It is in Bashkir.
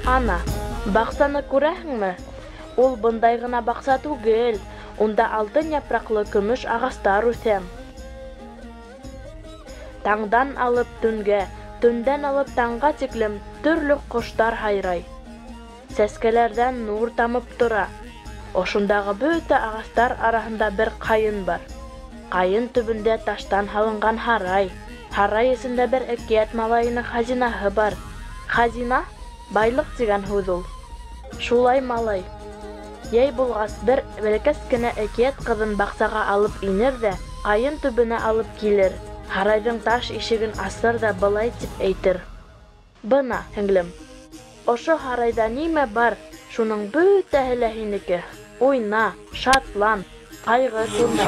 Ана, баҡсаны күрәһеңме? Ул бындай ғына баҡса түгел, унда алтын япраҡлы көмөш ағастар үҫә. Таңдан алып төнгә, төндән алып таңға тиклем төрлө ҡоштар һайрай. Сәскәләрҙән нур тамып тора. Ошондағы бөтә ағастар араһында бер ҡайын бар. Ҡайын төбөндә таштан һалынған һарай. Һарай эсендә бер әкиәт малайының хазинаһы бар. Хазина байлыҡ тигән һүҙ ул. Шулай, малай. Йәй булғас, бер бәләкәс кенә әкиәт ҡыҙын баҡсаға алып инер ҙә, ҡайын төбөнә алып килер, һарайҙың таш ишеген асыр ҙа былай тип әйтер: Бына, һеңлем, ошо һарайҙа нимә бар, шуның бөтәһе лә һинеке. Уйна, шатлан, ҡайғы күрмә.